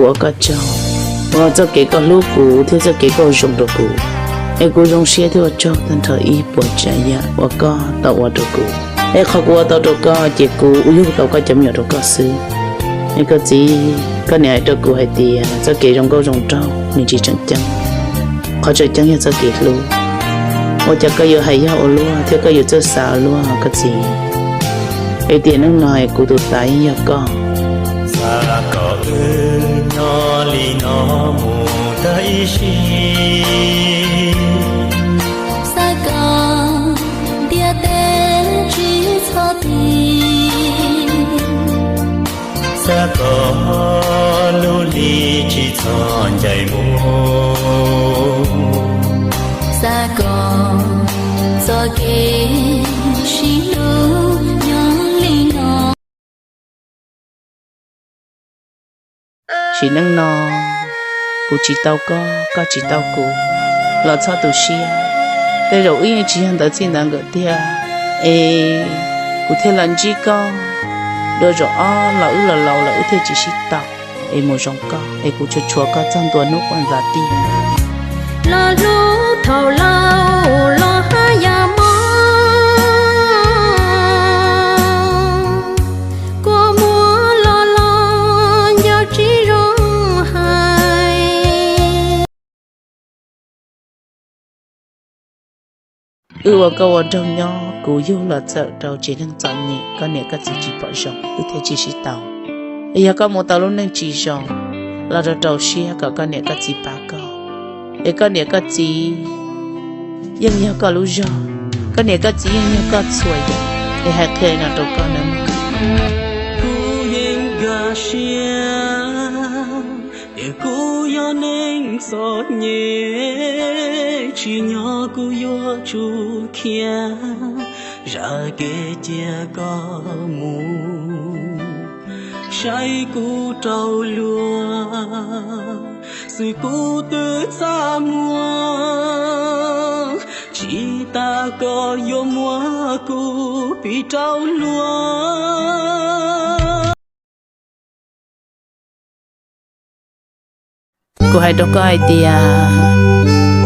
Ua koj tsaug, ua txoj kev koj hlub kuv thiab txoj kev koj ua zoo rau kuv, es kuv zoo siab thiab ua tsaug tag nrho ib puas tsav yam uas koj tau ua rau kuv. Es qhov kuv ua tau rau koj ces kuv yug tau koj cov me nyuam rau koj xwb. Es koj txiv, koj niam hais rau kuv hais tias txoj kev zoo nkauj zoo nraug nws tsis tseem ceeb, qhov tseem ceeb yog txoj kev hlub. Ua cas koj yuav hais yog ua luaj thiab koj yuav txawj xav ua luaj koj txiv? Es tiam neej no kuv tus tav yeej yog koj. Xav kom wb nyob li no mus tag ib sim. Xav kom ntiaj teb tsis txhob dim. Xav kom lub hli tsis txhob ncaim mus. Xav kom txoj kev sib hlub nyob li no. Sim neej no kuv tsis tau koj, koj tsis tau kuv los txhob tu siab. Tej zaum wb yeej tsis yog ntawv txij ntawv nkawm tiag, es kuv thiaj los ntsib koj. Dua zaum ob los wb los laus lawm wb thiaj tsis sib tau, es mus zoo koj es kuv tsuas tshuav koj txog ntua hnub quaj ntxav tiag. Los hlub thaum laus los haj yam mob, kua muag los los nco tsis zoo hais. Wb ua koj ua nraug nyob, kuv yug los txawm rau tsev neeg txom nyem, koj niam koj txiv tsis pom zoo wb thiaj tsis sib tau. Es yog koj mus tau lub neej tsis zoo, los rau rau siab kom koj niam koj txiv pab koj, es koj niam koj txiv yeej yog koj lub zog, koj niam koj txiv yeej yog koj txhua yam. Es hais qhia no rau koj nawb. Kuv yeej nkag siab, tias kuv yog neeg txom nyem, tsim nyog kuv yuav tsum khiav, zam kev cia koj mus, saib kuv rau luag, xwb kuv twb txaj muag, tsis tas koj yuav muab kuv piv rau luag. Kuv hais rau koj hais tias,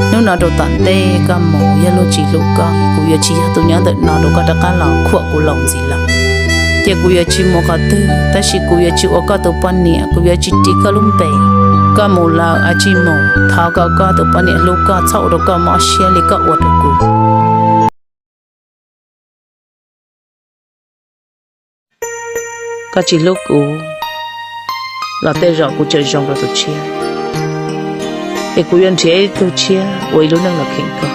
hnub no rau tom ntej koj mus yog luag tsis hlub koj, kuv yuav tsis yog tus nyob ntawm no rau koj rov qab los khuam kuv laus ntxiv lawm. Ces kuv yuav tsis mus qhov twg, tab sis kuv yuav tsis ua koj tus poj niam, kuv yuav tsis ris koj lub npe. Koj mus lawm ua tsis mus, thov kom koj tus poj niam hlub koj, txhob ua rau koj mob siab li koj ua rau kuv. Koj tsis hlub kuv los tej zaum kuv tseem zoo rau tus tshiab, es kuv yuav nrhiav ib tug tshiab ua ib lub neej los kheem koj.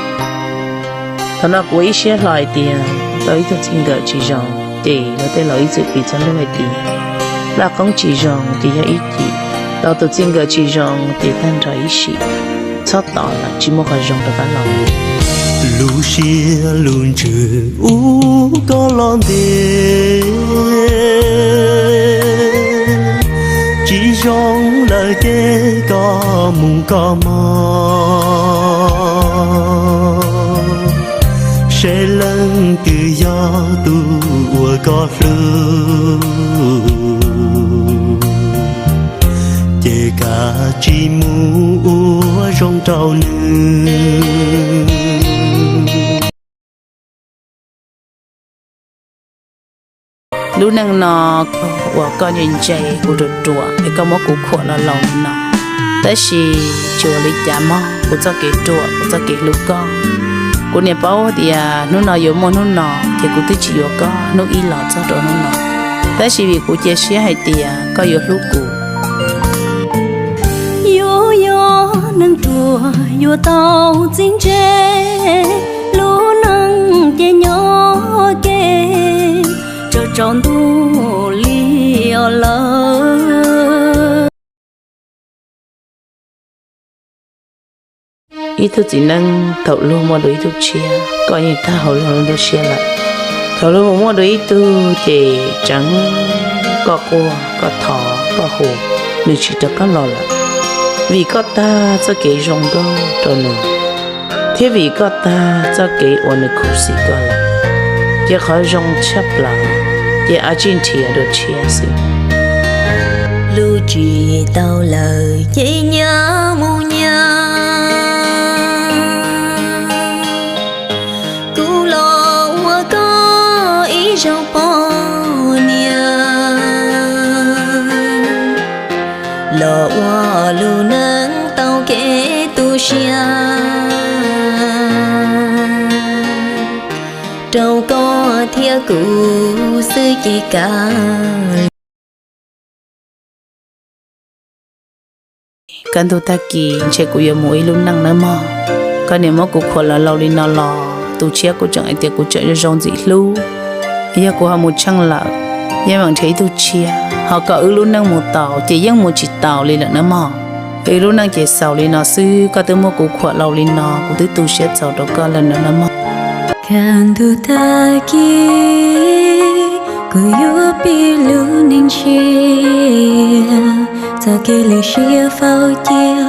Thaum no kuv ua ib siab hlo hais tias tau ib tug txij nkawm tsis zoo, ces luag tej laus ib txwm piv txog lub hais tias, laj qoob tsis zoo ces yog ib cim, tau tus txij nkawm tsis zoo ces tag nrho ib sim, txhob tos lawm tsis muaj qhov zoo rov qab los. Lub siab lub ntsws ub koj los ntev, tsis zoo lawm ces koj mus koj mog, seb leej twg yog tus uas koj hlub, ces kav tsij mus ua zoo rau nws. Lub neej no uas koj ntse ntse kuv ruam ruam es koj muab kuv khuam los laus li no, tab sis tsis ua li cas mog, kuv txoj kev ruam, kuv txoj kev hlub koj, kuv niam paub tias hnub no yuav muaj hnub no, ces kuv twb tsis yuav koj hnub ib los txog rau hnub no, tab sis vim kuv cia siab hais tias koj yuav hlub kuv. Yuav yog neeg ruam yuav tau txiv ntse, lub neej ces nyob ke, tsaus tsaus ntuj li os lawm. Ib tug txiv neej thaum luag muaj dua ib tug tshiab, koj yeej tag hauv luag lub nruab siab lawm. Thaum luag mus muaj dua ib tug ces tseev koj quaj, koj thov, koj hu, nws tsis rov qab los lawm. Vim koj tag txoj kev zoo nkauj rau nws, thiab vim koj tag txoj kev uas nws khuv xim koj lawm, ces qhov zoo tshaj plaws ces av tsij nrhiav dua tshiab xwb. Hlub tsis tau lawm ces nyias mus nyias. Kuv los ua koj ib zaug poj niam, los ua lub neej tau kev tu siab rau koj thiab kuv xwb ces kav. Kaj ntug tag kis ntshe kuv yuav mus ib lub neej nawb mog. Koj niam muab kuv khuam los laus li no los tus tshiab kuv tseem hais tias kuv tseem zoo zoo ntxim hlub. Yog kuv ho mus tsheej lawm, yeej mam nrhiav ib tug tshiab, ho kom wb lub neej mus tau ces yeej mus tsis taus li lawm nawb mog. Wb lub neej ces xaus li no xwb, koj twb muab kuv khuam laus li no, kuv twb tu siab txaus rau koj lawm nawb mog. Kaj ntug tag kis kuv yuav pib lub neej tshiab, txoj kev lwm siab faus cia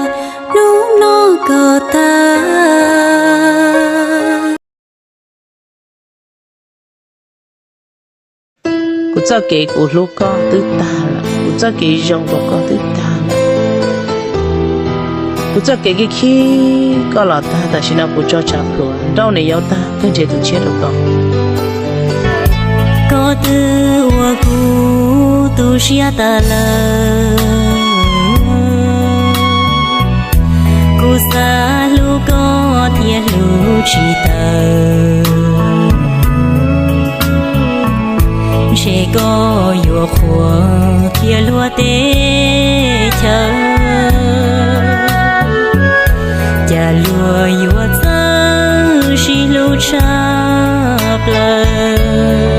hnub no kom tag. Kuv txoj kev kuv hlub koj twb tag lawm, kuv txoj kev zoo rau koj twb tag lawm. Kuv txoj kev khib khib koj los tag, tam sim no kuv tso tshav pluav nrauj niam yau tag, kawg nrhiav tus tshiab rau koj. Koj twb ua kuv tu siab tas lawm, kuv xav hlub koj thiaj hlub tsis tawm. Ntshe koj yuav qhuas thiab luag teb chaws, cas luag yuav txawj sib hlub tshaj plaws.